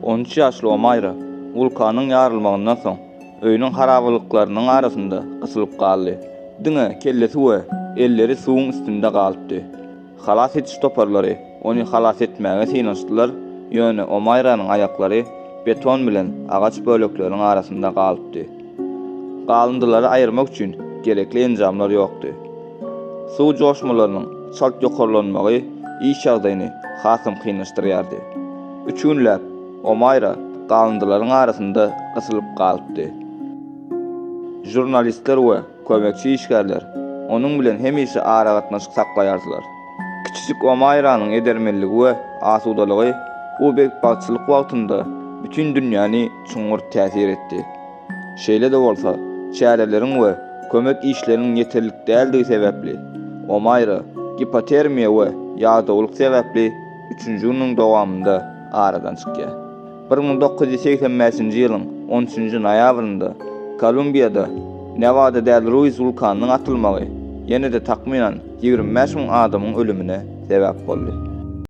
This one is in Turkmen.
13 ýaşly Omaýra wulkanyň ýarylmagyndan soň öýüniň harabalyklarynyň arasynda gysylyp galdy. Diňe kellesi we elleri suwuň üstünde galypdy. Halas ediş toparlary ony halas etmäge synanyşdylar, ýöne Omaýranyň aýaklary beton bilen agaç bölekleriniň arasynda galypdy. Galyndylary aýyrmak üçin gerekli enjamlar ýokdy. Suw joşmalarynyň çalt ýokarlanmagy iş ýagdaýyny hasam kynlaşdyrýardy. Üç günläp Omaýra galyndylaryň arasynda gysylyp galypdy. Žurnalistler we kömekçi işgärler onuň bilen hemişe aragatnaşyk saklaýardylar. Kiçijik Omaýranyň edermenligi we asudalygy bu betbagtçylyk wagtynda bütin dünýäni çuňňur täsir etdi. Şeýle-de bolsa, çäreleriň we kömek işleriniň ýeterlik däldigi sebäpli, Omaýra gipotermiýa we ýadawlyk sebäpli üçünji günüň dowamynda aradan çykýar. 1985-nji ýylyň on üçünji noýabrynda Kolumbiýada Newada del Ruiz wulkanynyň atylmagy ýene-de takmynan 25 000 adamyň ölümine sebäp boldy.